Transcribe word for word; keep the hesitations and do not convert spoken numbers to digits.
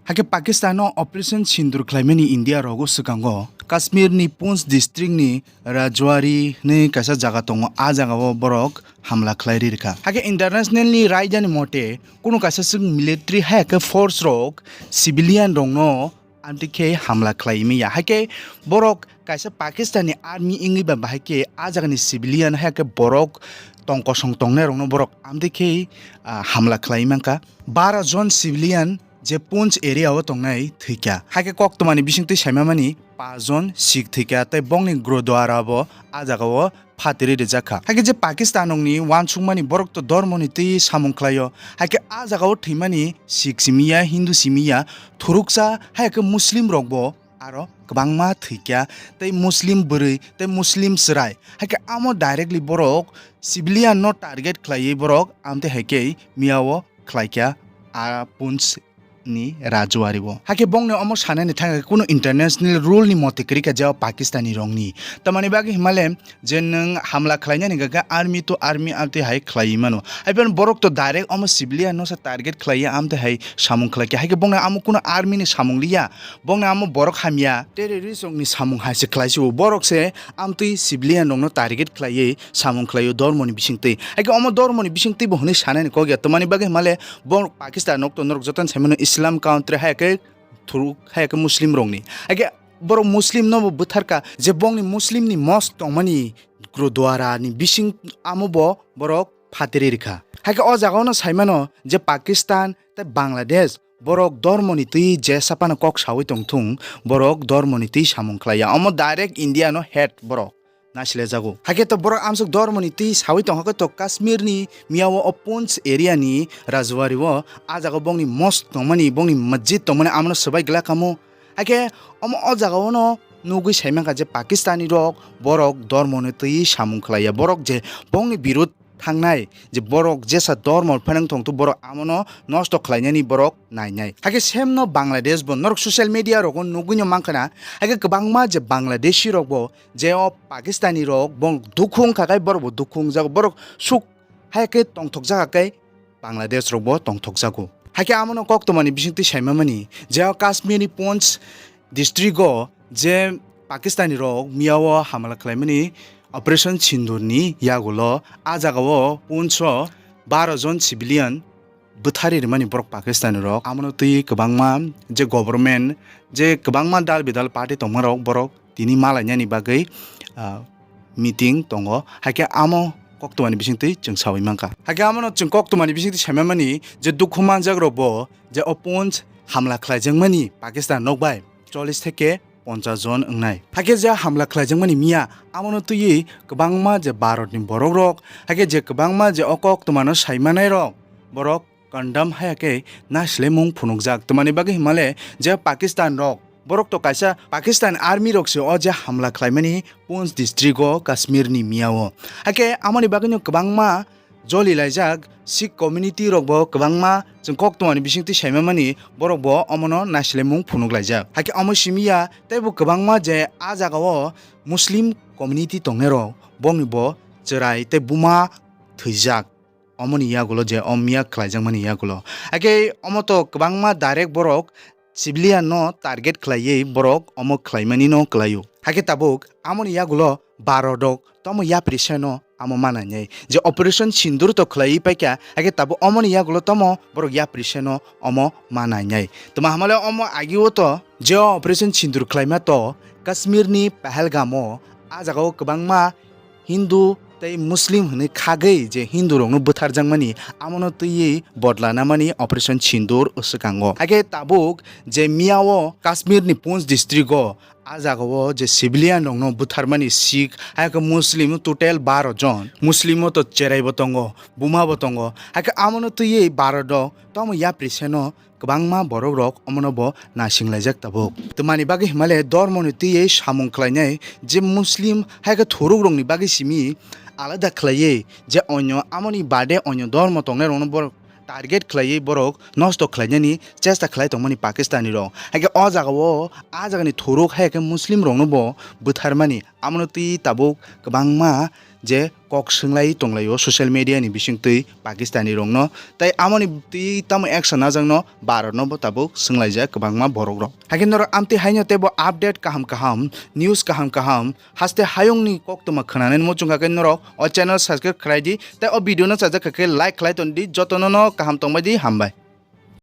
Hakhe Pakistan no Operation Sindoor khlaimani India rogo swkango Kashmir ni Poonch district ni Rajwari hwnwi kaisa jaga tongo, a jagao borok hamla khlai ri rwkha. Hakhe international ni raida ni mote kunu kaisa swk military hai khe force rok civilian rok no amtwi khe hamla khlai manya. Hakhe borok kaisa Pakistan ni army wngwi ba bahai khe a jaga ni civilian hai khe borok tong kosong tongnai rok no borok amtwi khe, ah, hamla khlai mankha. Baro jon civilian je Poonch area o tongnai thwikha. Hakhe koktwmani bisingtwi saimamani paanch jon Sikh thwikha tei bongni Gurudwara bo a jagao phatiri rijak kha. Hakhe je Pakistan rokni uansukmani borok to dormoni twi samung khlaio. Hakhe a jagao thwimani Sikh simiya, Hindu simiya, thuruksa hai khe Muslim rokbo aro kwbangma thwikha tei Muslim bwrwi tei Muslim chwrai. Hakhe amo directly borok civilian no target khlaiwi borok amtwi hai khe miyao khlaikha a Poonch ni Rajwari o. Hakhe bongni omo sanani thangkhe kunu international rule ni mote kwrwikha je o Pakistani rokni. Tamani bagwi himale je nwng hamla khlainani hwnkhe army to army amtwi hai khlaiwi mano. Haiphano borok to direct omo civilian no sa target khlaiwi amtwi hai samung khlaikha. Haikhe bongni amo kunu army ni samung liya, bongni amo borok hamya, terrorist rokni samung hai se khlaisio. Borok se amtwi civilian rokno target khlaiwi samung khlaio dormoni bisingtwi. Haikhe omo dormoni bisingtwi bo hwnwi sanani kok ya. Tamani bagwi himale borok Pakistan rok to norok jotono saimano Islam country hai khe thuruk hai khe Muslim rokni. Haikhe borok Muslim no bo bwtharkha je bongni Muslim ni mosque tongmani Gurudwara ni bising amo bo borok phatiri rikha. Haikhe o jagao no saimano je Pakistan tei Bangladesh borok dormoni twi jesa phano kok sawi tongthung, borok dormoni twi samung khlaiya. Omo direct India no hate borok naislejago. Haikhe to borok amsuk dormoni twi sawi tongkha khe to Kashmir ni miyao o Poonch area ni Rajwari o a jaga bongni mosque tongmani, bongni masjid tongmani, amono swbai glak kamo. Haikhe omo o jagao no nugwi saimankha je Pakistani rok borok dormoni twi samung khlaiya. Borok je bongni birud thangnai je borok jesa dormo phanang thongtu borok amono nosto khlainani borok nainai. Haikhe same no Bangladesh bo norok social media rogo nugwino mankhana, haikhe kwbangma je Bangladeshi rok bo je o Pakistani rok bo dukhu wngkha khe borok bo dukhu wngjago, borok suk haikhe tongthokjak khe Bangladesh rok bo tongthokjago. Haikhe amono koktwmani bisingtwi saimamani je o Kashmir ni Poonch district o je Pakistani rok miyao hamla khlaimani Operation Sindoor ni yagulo a jagao Poonch o baro jon civilian bwthari rwmani borok Pakistani rok. Amono twi kwbangma je government, je kwbangma dal bidal party tongma rok borok tini malainani bagwi, ah, meeting tongo. Haikhe amo koktwmani bisingtwi chwng sawi mankha. Haikhe amono chwng koktwmani bisingtwi saimamani je dukhu manjak rok bo je o Poonch hamla khlaijakmani Pakistan nok bai chollish theke ponchash jon wngnai. Haikhe je hamla khlaijakmani miya, amono twiwi kwbangma je Bharatni borok rok, haikhe je kwbangma je o koktwmano saimanai rok, borok condemn haya khe naislemung phunukjak. Twmani bagwi himale je Pakistan rok, borok to kaisa Pakistan army rok se o je hamla khlaimani Poonch district o Kashmir ni miyao. Haikhe amoni bagwino kwbangma joli laijak Sikh community rok bo kwbangma chwng koktwmani bisingtwi saimamani borok bo omono naislemung phunuk laijak. Haikhe omo simi ya teibo kwbangma je a jagao Muslim community tongnai rok bongni bo chwrai tei buma thwijak. Omoni yagulo je o miya khlaijakmani yagulo. Haikhe omo to kwbangma direct borok civilian no target khlaiwi borok omo khlaimani no kwlaio. Haikhe tabuk amoni yagulo Bharat rok tomo yapri seno amo manainai. Je Operation Sindoor to khlaiwi paikha, haikhe tabuk omoni yagulo tomo borok yapri seno omo manainai. Twma hamale omo agio to je Operation Sindoor khlaima to Kashmir ni Pahalgam o, a jagao kwbangma Hindu tei Muslim hwnwi khagwi je Hindu rokno bwtharjakmani, amono twiwi bodla namani Operation Sindoor swkango. Haikhe tabuk je miyao Kashmir ni Poonch district o a jagao je civilian rokno bwtharmani Sikh, haikhe Muslim total baro jon. Muslim o to cheraibo tongo, bumabo tongo. Haikhe amono twiwi Bharat o tomo yapri seno kwbangma borok rok omono bo naising laijak tabuk. Twmani bagwi himale dormoni twiwi samung khlainai je Muslim haikhe thuruk rokni bagwi simi alada khlaiwi je onyo amoni bade onyo dormo tongnai rokno borok target khlaiwi borok nosto khlainani chesta khlai tongmani Pakistani rok. Haikhe o jagao a jagani thuruk haikhe Muslim rokno bo bwtharmani amono twi tabuk kwbangma je kok swnglai tonglaio social media ni bisingtwi Pakistani rokno, tei amoni twi tamo action najakno Bharat no bo tabuk swnglaijak kwbangma borok rok. Hakhe norok amtwi haino teibo update kaham kaham, news kaham kaham, haste hayungni koktwma khwnanani muchung kha khe norok o channel subscribe khlai di, tei o video no chajak kha khe like khlai ton di, jotono no kaham tongbai di, hambai.